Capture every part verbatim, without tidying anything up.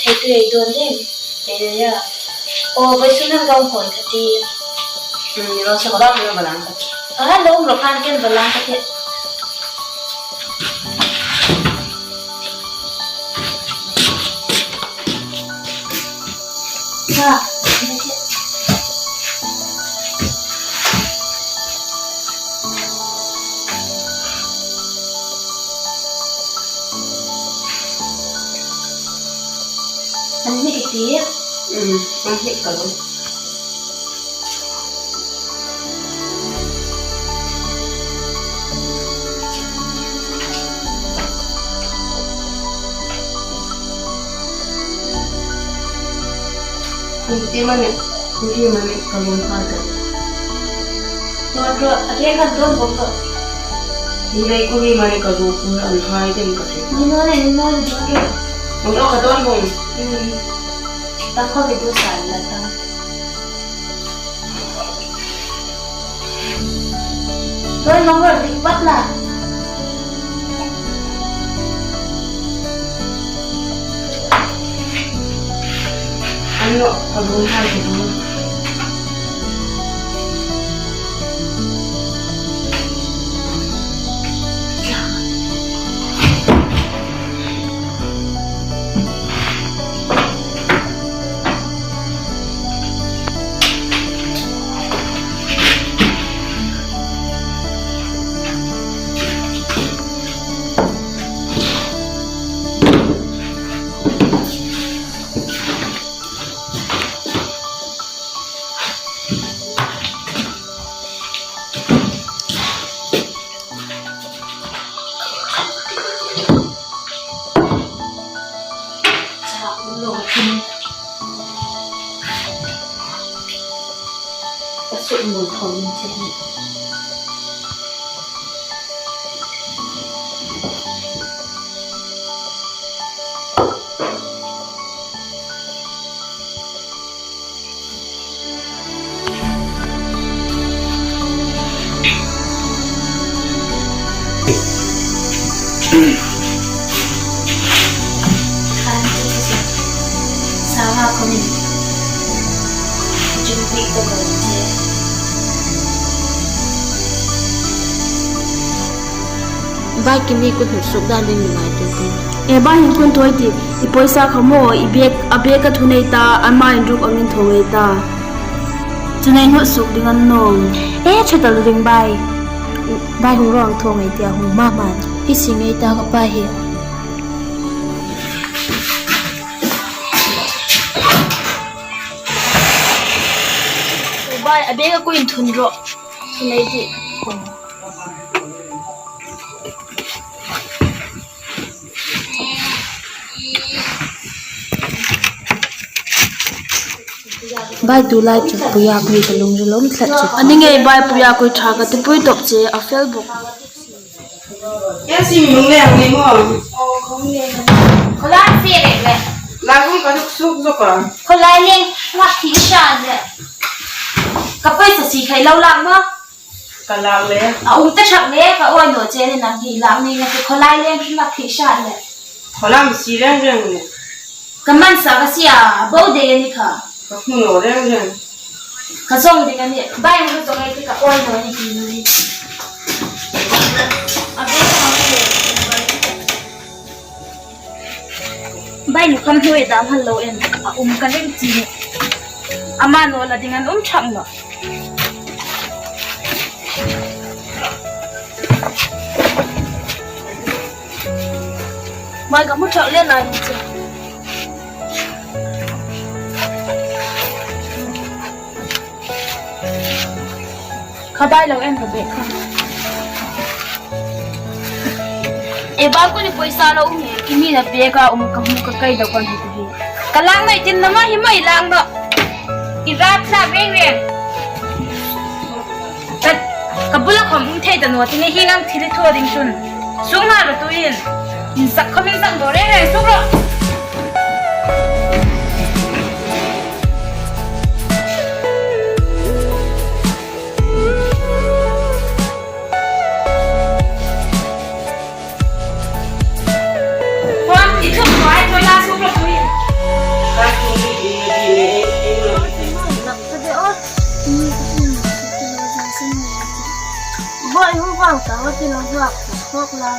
Hei tu ei don ding. Hei ya. O, vawisun an lo phone ka ti. Hmm, lo sa ko dam lo balang ka ti. A, lo um lo khan ken balang ka ti. Ha. An hnik i ti? Mm, an hnik ka lo. Hnik ti mani, hnik ti mani ka lo hma ta. Don ro, a ke kan don bok ro. Ni lei ku ni mani ka lo ku an hai den ka ti. Ni no ne, ni no ne don ro. Don ro ka don bok. Hmm. Ta ko ke do sa la ta. Don bok ro, dik pat la. Ano, ka lo hai ke do. Bai, keini ka hung suok dan ding ni ngai tu tu. E bai, hin kun thoi ti, i poisa kha maw, i bag, a bag a thu nei ta, ama inruk angin thaw ngei ta. Chu nei hnu suok ding an nawm. E, chu tal ding bai. Bai hung ro ang thaw ngei ti a hung ma ma. Hi si ngei ta ka pa hi. Bai, a bag a kuin thun ro. Nei ti. Bai, tu lai chu puiak ni ka lungril um tlat chu. Ani ngei bai, puiak koi tha ka ti pui top che a fel bok. Ya si mi lung le ang ni mo. Ko la fe le le. La gung ka duk suk suk a. Ko lai leng ngak thi sha le. Ka poisa si khai lo lak mo. Ka lak le. A um ta thak le, ka oi naw che le nang hi lak ni na ke khawlai leng hi lak hi sha le. Khawlam si reng reng le. Ka man sa ka si a, bo de ni kha. Ka hmu naw reng reng. Ka zong ding a ni, bai hmu zong ai ka oi naw ni ti ni. A be ka ma le. Bai, nu kham hnuoi dam hal lo em, a um ka lem chi ni. Ama naw la ding an um thak naw. Bai, ka hmu thak le lai ni che. Kha bai lo em ka bag kha. E ba, ko ni poisa lo um e, i mi na bag a um ka hmu ka kai da kwan hi hi. Ka lang nei tin na ma hi mai lang do. I rap sa veng veng. Ka, ka bula khom um thei da naw ti ni hi ngang thil thaw ding chun. Sung ha ro tu in. In sak khom in sak do re re suk ro. Hon, i thum hnuoi, hnuoi la suk ro tui. Ka hawtin a hak, hawk la.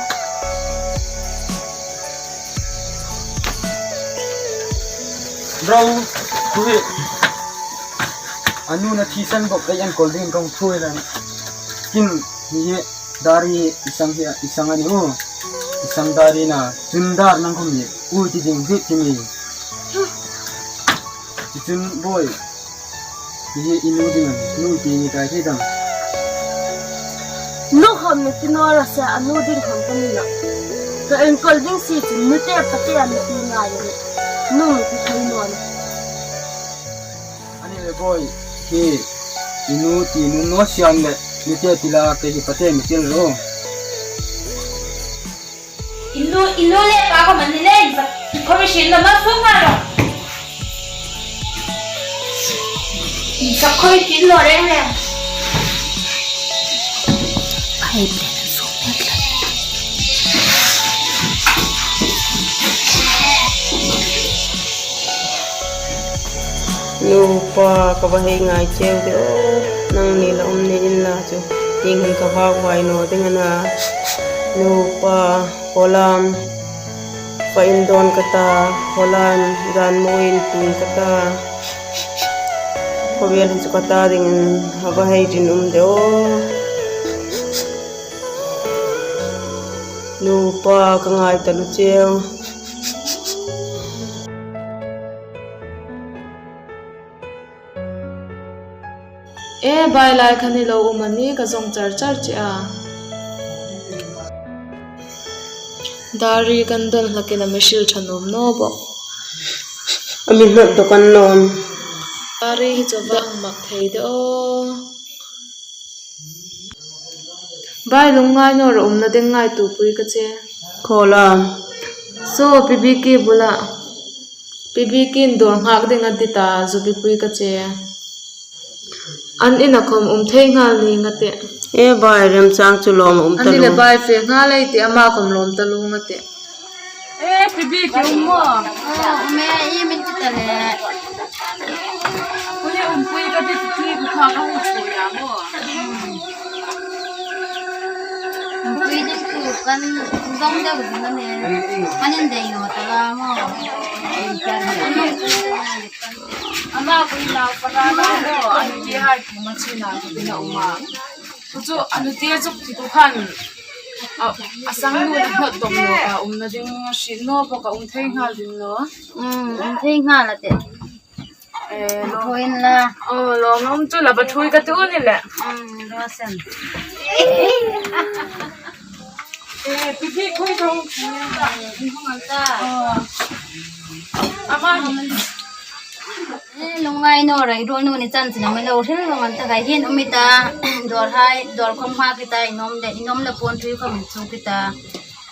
Ro, tu hi. A nu'n a thisan bok ei enkawl ding kong thuoi lang. Kin, hi hi, dar hi i sang hi, i sang a ni u. I sang dar hi na, chun dar nang khom hi, u ti ding hi ti mi. Ti chun boi. Hi hi i nu ding a ni, nu ti ni kai thei dam. Nu khom ni ti naw la se, a nu ding khom ka ni naw. Ka enkawl ding si chun nu te pa te a mi ti ngai a ni. Nu mi ti thei naw ni. A ni le boi, hi i nu ti nuom naw siam le, nu te ti la kei hi pa te mi ti ro. I nu, i nu le pa khom an ni le, i pa, i khom i sin lo ma suk nga lo. I sa khoi tin lo reng reng. Ai, pen an suk mek la. Nu, pa, ka va hei ngai cheu de aw. Nangni la um ni inla chu, hieng hin ka va vai naw ding a na. Nu, pa, khawlam, fa indawn ka ta, khawlam, zan mu in tum ka ta. Khawvel hi chu ka ta dingin a va hei rinum de aw. Nu, pa, ka ngai taluo cheu. E, bai lai khan i lo um a ni, ka zawng char char che a. Dar hi kan don hlakin a mi hril ṭha nuom naw bawk. A mi hnawt dawk an nawm. Dar hi chu vang mak thei de aw. Bai, lungngai naw rawh, umna ding ngaituopui ka che. Khawlam. Saw, Pi Biki bula. Pi Bikin dawr nghak ding a dit a, zuk pui ka che. An ina khom um thei nghal ning a tih. E bai, remchang chu lawm a um ta lo. An ni le bai, fe nghal ei tih, ama khom lawm ta lo a tih. E, Pi Biki um maw? O, um e, i min ti ta le. Ui, umpui ka ti ti, ku kha ka hung chu ya maw? Umpui ti tu kan zong deu zong ne. Kan indei naw ta la maw? Ama ku nau pa ra na maw? An ti hai ki ma chi na ku na um a. Chu chu a nu tia zuk ti tu khan, a, a sang nu na hnawt dawk naw ka umna ding a hriet naw bawk a, um thei nghal ding naw. Um, um thei nghal a tih. Eh, lo. Thu inla. Oh, lo ngam chu la ba thui ka tu ni le. Um, lo sen. Eh, pi pi khui thong. Ni hung an ta. Oh. Ama. Eh, lungngai naw rei ruol nu ni chan chin a mi lo hril lo an ta kai hin um i ta. Dawr hai, dawr khom hma ki ta, i nuom le, i nuom le puon thui khom chu ki ta.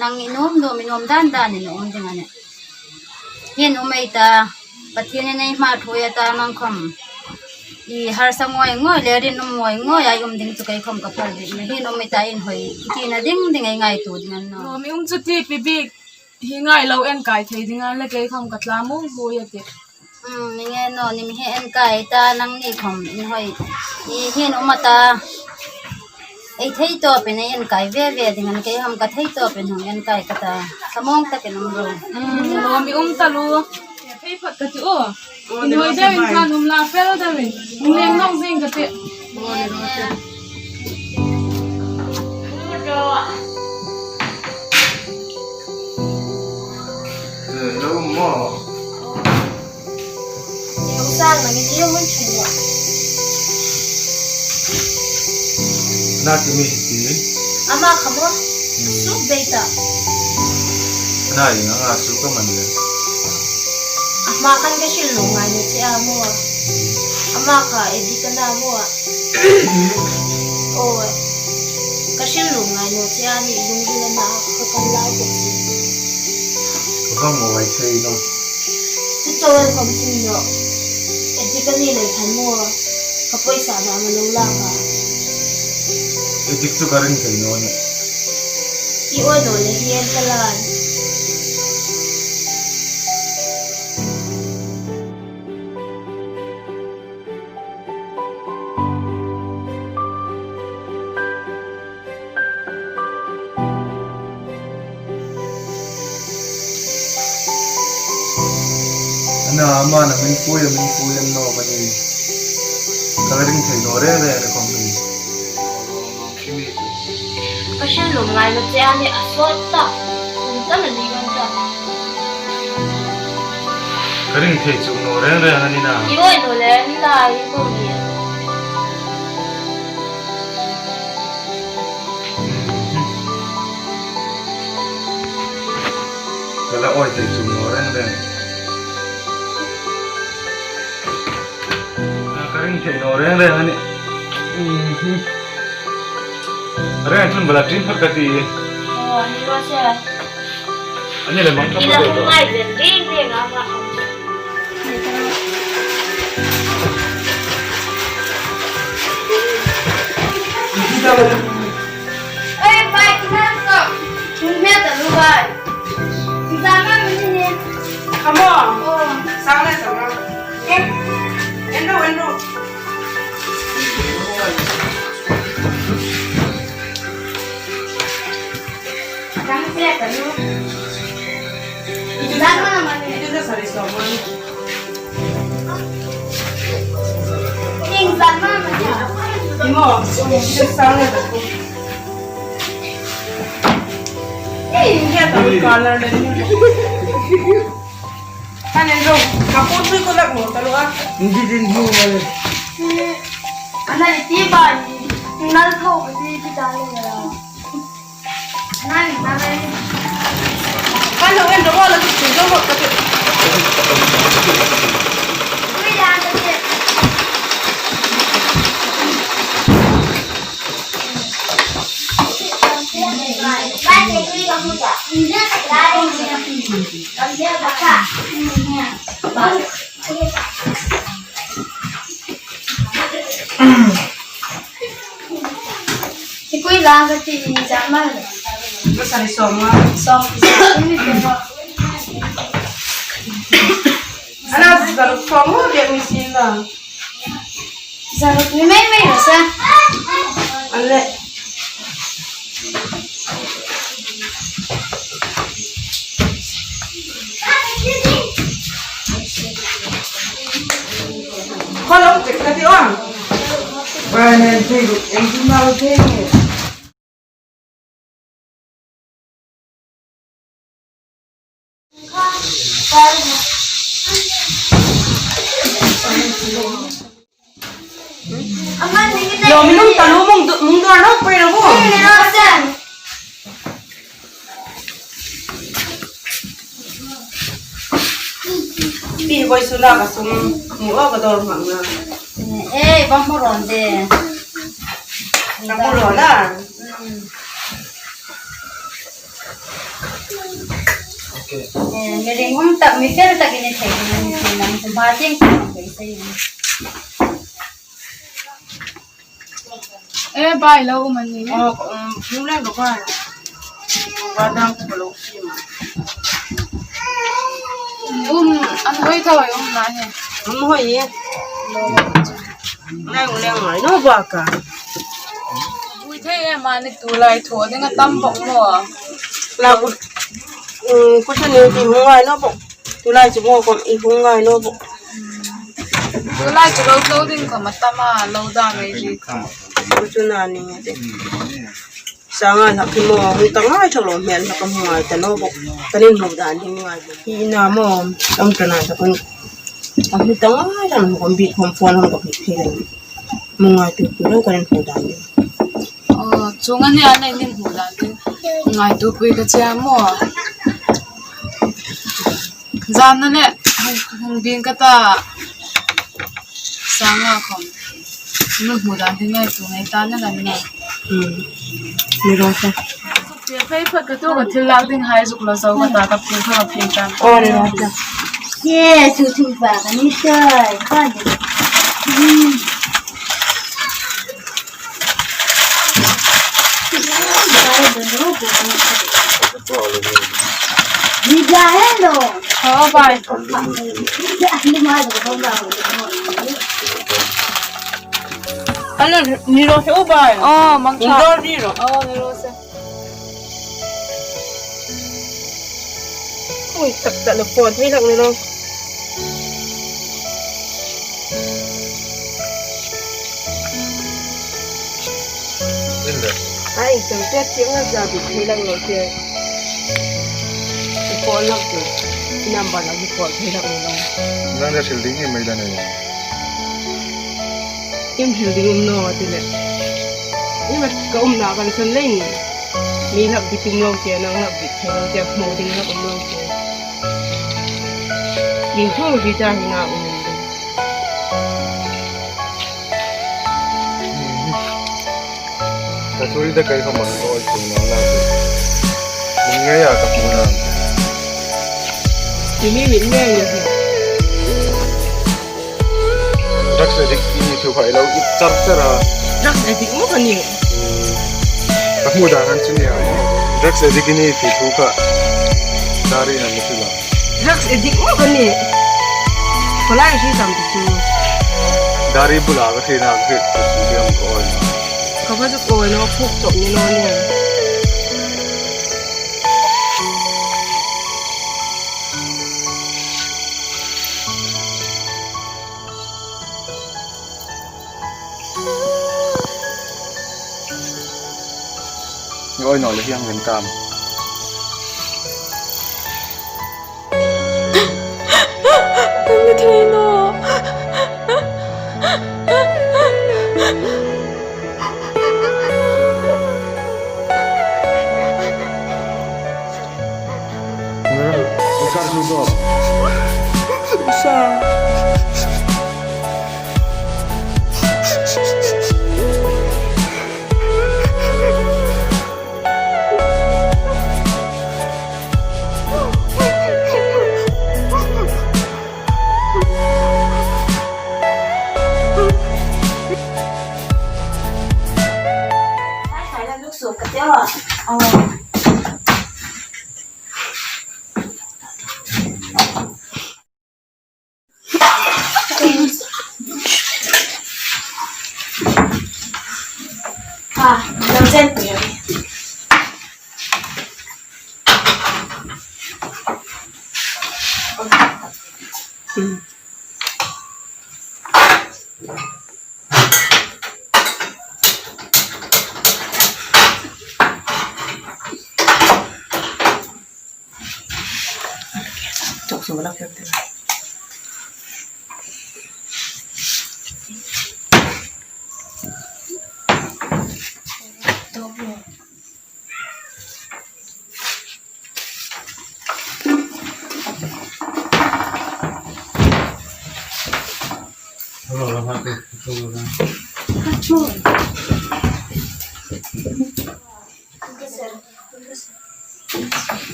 Nang i nuom nuom, i nuom dan dan i nuom ding a nih. Hin um ei ta, Pathienin ei hma thui a ta nang khom. I harsa ngoi ngoi le rinum ngoi ngoi a i um ding chu kei khom ka phal ding. Hin um ei ta inhoi, i tina ding ding ei ngaituo ding a ni naw. Lo mi um chu ti pi bik. Hi ngai lo en kai thei ding a le kei khom ka tla mung hui a ti. Hmm, mi nge naw ni mi hi en kai ta nangni khom inhoi. I hin um a ta. Ei thei tawpin ei en kai ve ve ding a ni kei khom ka thei tawpin hung en kai ka ta. Ka mong takin um ro. Hmm, lo mi um ta lo. Thei phot ka ti u. Inhoi deuin khan um la fel deuin. Hung leng nawk zing ka ti. Hello, maw. Neu sang na mi ti mun chin lo. Na ti mi ti. Ama kha maw. Hmm. Suk bei ta. Na i nga nga suk ka man le. Ama khan ka hril lo ngai naw che a maw. Ama kha e di ka na maw. Oh, ka hril lo ngai naw che a ni lungril a na ka kan lai bawk si. Ka hang maw ai thei naw. Chu chawl khom chin naw. E di ka ni le than maw. Ka poisa dam a lo lak a. I dik chu ka ring thei naw ni. I awi naw le hi en ka lan. Ama na min pui, min pui em no mani. Ka ring thei naw reng reng a ni khom ni. Ka hrilum lai lo che a ni a sawt ta. Kum ta na ni kan ta. Ka ring thei chu naw reng reng a ni na. I woi naw le ni ta i ko ni. Ka la woi thei chu naw reng reng. Ka ring thei naw reng reng a nih. Reng chun bala tin phak ka ti. Oh, ni ro se. Ani le mang ka. Ila hung ngai ven ding ding a ma. Oi, bai, kina ko. Hung me ta lu bai. Kisa ma mi ni. Come on. Oh. Sang le sang le. Eh. Endo, endo. Ana iti ba ni nal tho ba di di ta le. Ti kui lang ka ti ni za ma. Ka sari sawm a. Sawm ki sa ni ko. Ana zaruk sawm a, dia mi sin la. Zaruk ni mai mai lo sa. An le. Khawlawm chek ka ti ang. Ba nen thei ruk, eng tin mau thei. Lo mi nung talu mung du, mung du ano pwe lo mo. Pi voi sula ka sum ni o ka dor mang na. Eh, ba mo ron de. Ka mo ron la. Mm. Eh, mi ring um tak, mi fel tak ini thei, ini thei, nang tu ba ting tak, nang thei, thei. Eh, bai lo um an ni. Oh, um, um, le lo bai. Ba dang ko lo si ma. Um, an hoi ka hoi um na he. Um, hoi ye. Lo. Leng leng ngai naw bawk a. Bui thei em a ni, tulai thaw ding a tam bawk maw. La ku, um, ku sa ni ti hung ngai naw bawk. Tulai chu maw khom i hung ngai naw bawk. Tulai chu lo thaw ding khom a tam a, lo dam ei ti. Ku chu na ni nge te. Sanga hlak hi maw, hung ta ngai tho lo hmel hlak a hung ngai ta naw bawk. Kan inhmu dan hi ngai bawk. Hi na maw, am ta na ta kan. A hung ta ngai tho lo hmel bik khom phone hung ka bik thei lo. Hung ngaituo pui lo kan inhmu dan hi. Oh, chuong a ni a, nei inhmu dan hi. Ngaituo pui ka tia maw. Zan na le, hung, hung bing ka ta. Sanga khom. Hung hmu dan hi ngaituo ngei ta na la ni. Hmm. Ni ro sa. Pia phei phot ka tu ka thil lak ding hai zuk lo zo ka ta ka pia phot ka pia ta. Oh, ni ro sa. Ye, su su ba ka ni sai. Ka ni. Hmm. Ni ja hello. Oh, bye. Hello, ni ro se, oh, bye. Oh, mang cha. Ni ro, ni ro. Oh, ni ro se. Ui, tak tak le phone, mi lak ni ro. A iengkim te thienga za bik thei lang lo che. I call lak chu. I number lak i call thei lak lo. Nang le hril ding hi mai la nei. Im hril ding um naw a ti le. I mat ka umna kan san leng. Mi lak bik um lo che, nang lak bik thei lo che, hmu ding lak um lo che. Ding thu ri ta hi nga um. Ka churi da kai ka man ko ai tung na na. Mun ngai a ka pu na. Ti mi min ngai ni. Drugs addict i ni thu kha i lo i char char a. Drugs addict maw ka ni? Ka hmu dan ang chu ni a. Drugs addict i ni ti thu kha. Dari na mi chu la. Drugs addict maw ka ni? Ko lai si sam ti chu. Dari bula ka thi na ka thi tu si am ko oi. Ka ba chu ko oi no phuk chok ni no ni. Oi no le hiang ven tam. Kan mi thei naw. Sir, sir, sir.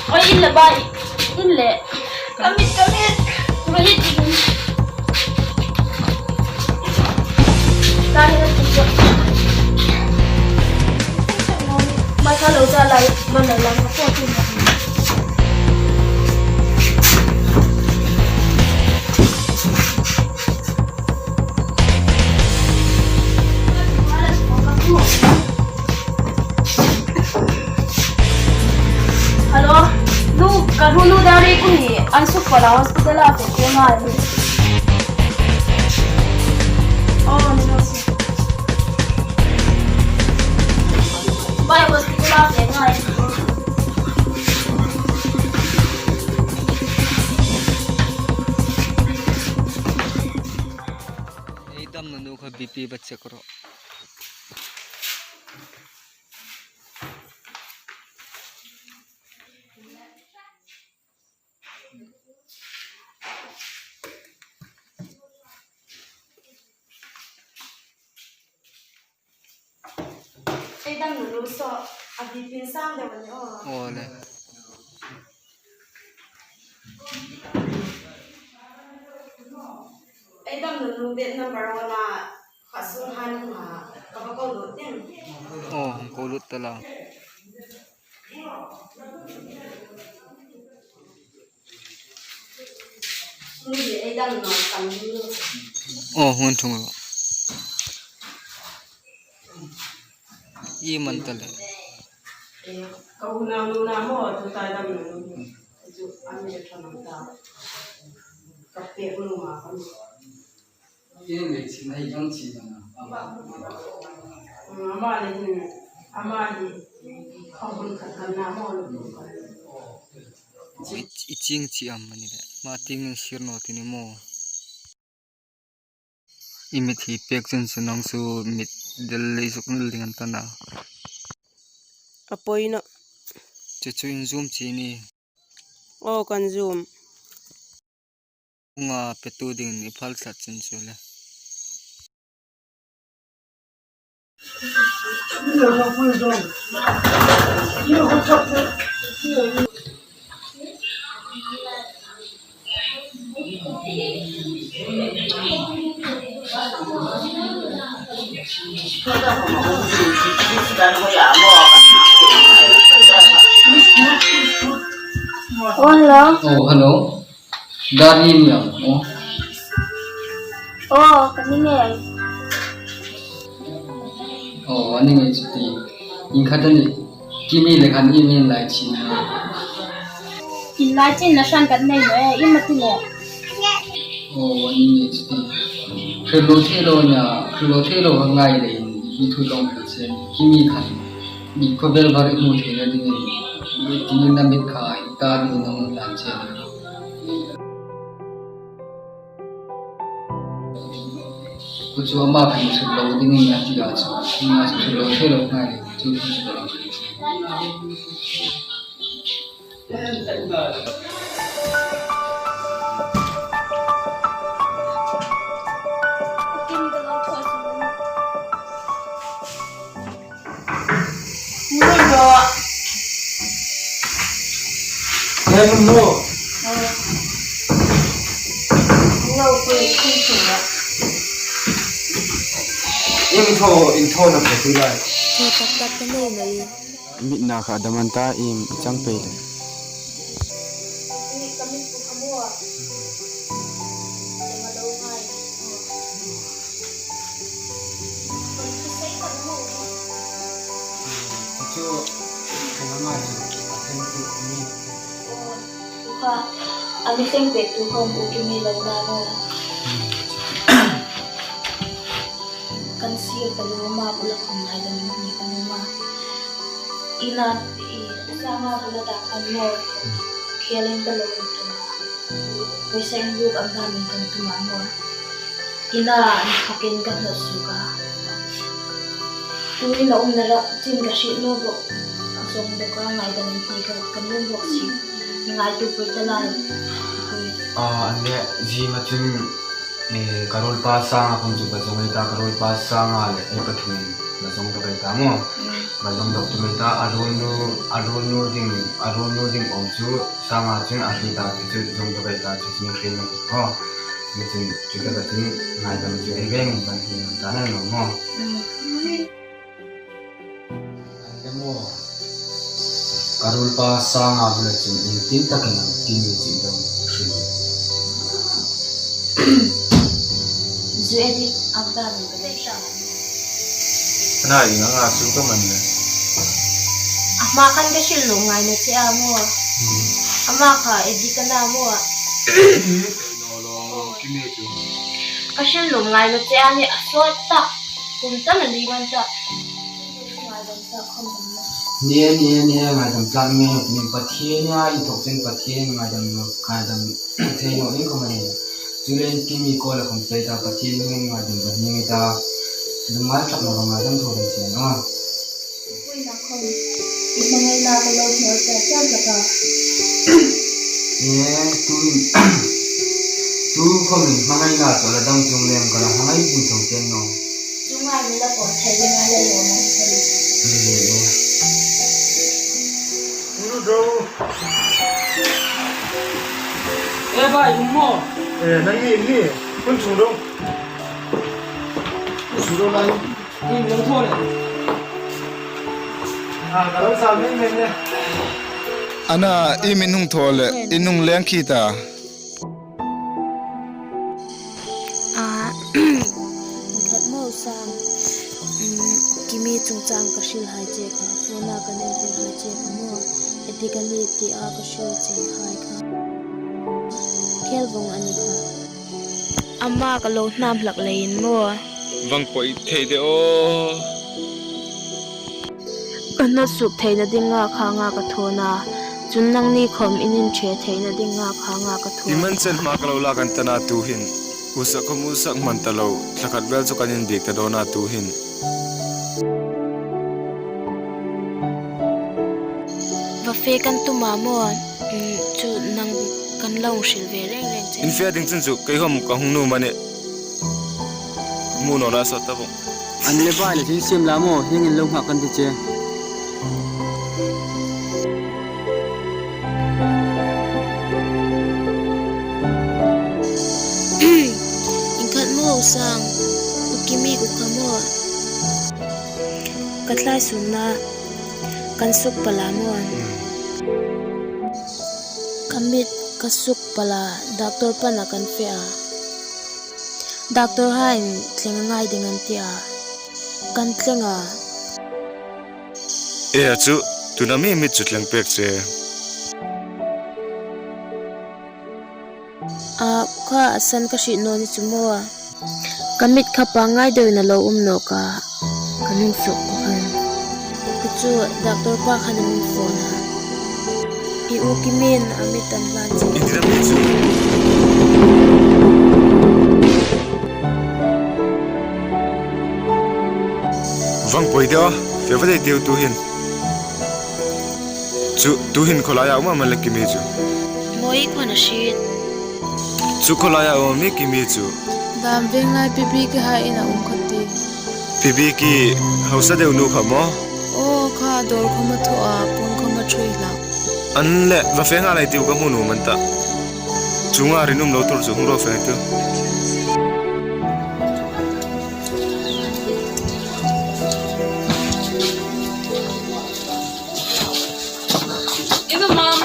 Oi, in le bai, in le. Ka mit, ka mit. Ka mit. Ka mit. Mai kha lo cha lai, man lai lang ka po tu. Hello, nu, ka hnu nu Dari ku ni, an suk pala hospital a fe ke ngai. Oh, no. Bai hospital a fe ngai. Ei damna nu kha B P va check ro. Ei damna nu so, a B P in sang deu a ni aw. Aw le. Ei damna nu bed number one-a, kha sung han hma, ka va ko lut ding. Aw, ko lut ta la. Aw, hung ṭhung ro. I man ta le. Ka unau nuna maw, tu ta dam nu. Chu an ni ṭha nam ta. Ka pek nu ma ka ni. Ama le hin, ama hi, ka hun khat kan na maw, lu tu kan. I, i ching chi am mani le. Ma ting sir naw ti ni maw. I mit hi pek chun chu nang chu mit del lei zuk nul ding an ta na. A poi naw. Chu chu in zum chi ni. Aw, kan zum. Nga petu ding i phal thlat chun chu le. Oh, hello. Oh, hello. Darlene niang, aw. Aw, ka ni ngei. Aw, a ni ngei chu ti. Ieng khat a ni. Kimi le khan i mi inlai chin a. Inlai chin na san kan nei lo e, i ma ti le. Aw, a ni ngei chu ti. Hril lo thei lo nia, hril lo thei lo ngai le, i thu tawng hril che. Kimi khan. I khawvel var i hmu theina dingin, i ti na mit kha i ta dingin a hung hlan che. Chu chu ama khan hril lo dingin a ti a chu, ama chu hril lo thei lo ngai le, chu chu chu lo. Nuoi ro. Em nu. Lo pui pui pui la. Em tho, em tho na pui pui lai. Tho tak tak ka nei nei. Mit na kha dam an ta, em i chang pei le. Chu, kha ngai chu, a thleng tu ni. Kha, a mi thleng pek tu khom u ki mi lo na no. Kan sir ta lo ma bula khom ngai dam ni kan ma. Ina, i, sa ma bula da kan lo. Khel in ka lo tu. Pawisa inruk an dam in kan tum a maw. Ina an khakin ka hnawt suok a. Tuin a umna rak chin ka hriet naw bawk. A zawng bawk a, ngaidam hni ka, ka nuom bawk si. Ngaituo pui ta lai. A, an le, zima chun, eh, ka ruolpa Sanga khom chu ka zawng ei ta, ka ruolpa Sanga le ei pathum ka zawng dawk ei ta maw. Mm. Ka zawng dawk tum ei ta, a ruolnu, a ruolnu ding, a ruolnu ding awm chu Sanga chun a hriet ta, chu zawng dawk ei ta, chu chun hriet naw bawk. Ni chun, chu taka chun ngaidam chu ei veng kan hni ta naw maw. Mm. An le maw, ka ruolpa Sanga bula chun iengtin takin an ti mi chu dam hrim. Zu e dik, a ba mi ka dei sa. Ana ina nga su ka man le. Ama khan ka hril lo ngai naw che a maw. Hmm. Ama kha e dik a na maw. Naw lo, ki mi chu. Ka hril lo ngai naw che a ni a sawt ta. Kum ta na li man ta. Ni e, ni e, ni e, ngaidam tlak nge, ni Pathien a, i thok chen Pathien ngaidam lo, ngaidam thei lo in ko ma ni. Chuleiin ki mi ko la khom thei ta, Pathien nge ngaidam ba ni ta. Dum ngai tlak lo ngaidam tho den chen a. Pui na khom, i hmangaina ka lo hmel ta ta ta ka. E, tu, tu khom i hmangaina chu la dang chung lem ka la hmangai ding tho chen no. Chunga mi la pawt thei ding a le lo na. Uru do. E bai, um maw. E, nang ni, ni. Kun chung do. Kun chung do nang. Ni, nang thaw le. A, ka lo sa me, me, me. Ana, i min hung thaw le, i nung leng khi ta. Mi chungchang ka hril hai che kha, phone-a kan en tir hai che kha maw, Edik a ni tia ka hril che hai kha khel vong a ni kha. Ama ka lo hnam hlak leiin maw. Vang poi thei de aw. Ka hnawt suk theina dinga kha nga ka thawn a. Chun nangni khawm in inṭhe theina dinga kha nga ka thawn. I man chen hma ka lo lak an ta na tu hin. Usak khawm usak hman ta lo. Thla khat vel chu kan inbiek ta dawn a tu hin. Va fe kan tum a maw, mm, chu nang kan lo hril ve reng reng che. In fe ding chun chu kei khawm ka hung nuom a nih. Hmu naw la sawt ta vong. An le vai le chin sim la maw, hieng in lo nghak kan ti che. Inkhat maw Sang, U Kimi ku kha maw. Ka thlai sungna kan suk pal a maw. Ka mit ka suk pal a, doctor pana kan fe a. Doctor hain thleng a ngai ding an ti a. Kan thleng a. E a chu, tuna mi mit chu thleng pek che. A kha a san ka hriet naw ni chu maw. Ka mit kha pangngai deuin a lo um nawk a. Ka nung suk kha. Ka chu doctor pa khan a min phone a. I U Kimin a mit an hlan che. I dira mi chu. Vang poi de aw, fe va dei tiu tu hin. Chu, tu hin khawlaia um am a le Kimi chu? Mawi khan a hriet. Chu khawlaia um am i Kimi chu? Dam veng lai Pibiki hai ina um kha ti. Pibiki hausa deu nu kha maw? Aw kha, dawr khawm a thaw a, puon khawm a ṭhui hlak. An le, va fe nga lai tiu ka hmu nuom an ta. Chunga rinum lo tur chu hung ro fe tiu. Ina mam.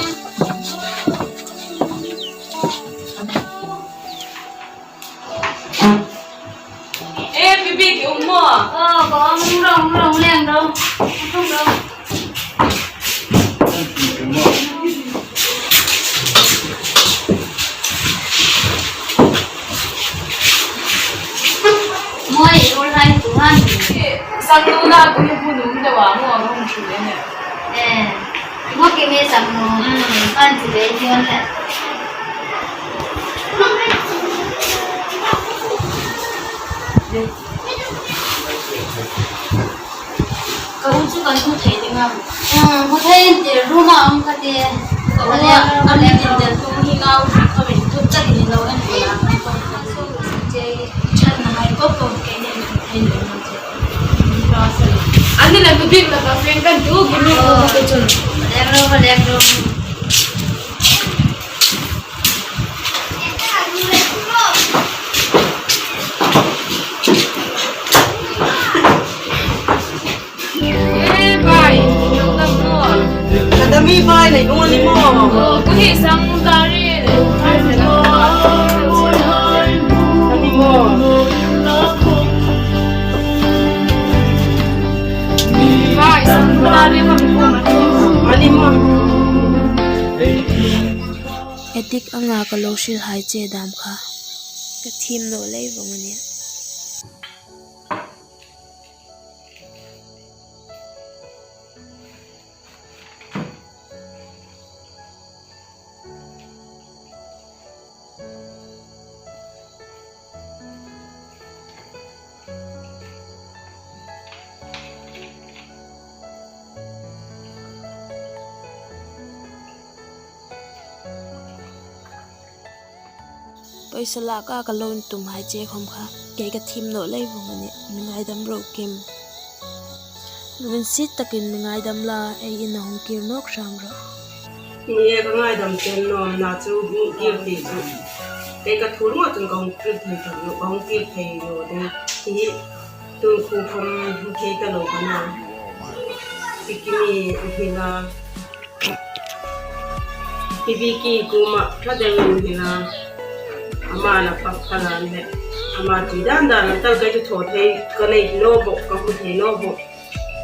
E, Pibiki um maw? Aw, ka um ro, um ro, um leng ro. Um ro. Mawi, ro lai tu han. Sangnu na tu ni bu nu de wa mo ro chu de ne. Eh, mo Kimi sangnu. Hmm. Pan chu de yon le. Ka u chu kan hmu thei ding am? Ah, hmu thei an ti, room-a um ka ti. Ka u le, ka le tin del tum hi nga u chu khawmin thuk takin lo en ti a. Che, chan na hai ko ko ke ne thei lo che. Ani la tu bik la ka friend kan tu, give me ko ko chun. Lek ro, lek ro. Eh, bai, lo dam maw. Ka dam hi bai, nei ko ni maw. Oh, ko hi sang ta ri. Ani maw. Bai, sang ta ri, ma ko ma. Ani maw. Edik anga ka lo hril hai che dam kha. Ka thiem naw lei vong a nih. Pawisa laka ka lo intum hai che khawm kha, kei ka thiem naw lei vong a nih, mi ngaidam ro Kim. Lunginsiet takin mi ngaidam la, ei in a hung kir nawk hram rawh. Ni e, ka ngaidam chen naw, na chu hung kir thei chu. Kei ka thur ngawt chun ka hung kir thei tawp naw, ka hung kir thei naw ding. Hi, tun khu khawm hung thei ta lo ka na. Pi Kimi hi la. Pi Vicky kuoma ṭha deuin hril a, ama la pak kha la ni le, ama ti dan dan a tal kei chu thaw thei ka nei naw bawk, ka hmu thei naw bawk.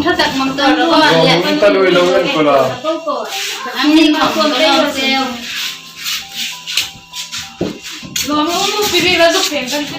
Ṭha tak mang ta ro. Lawm ta lui lo en ko la. An ni ma ko pe lo se. Lawm lo mo pi bi la duk pen kan ti.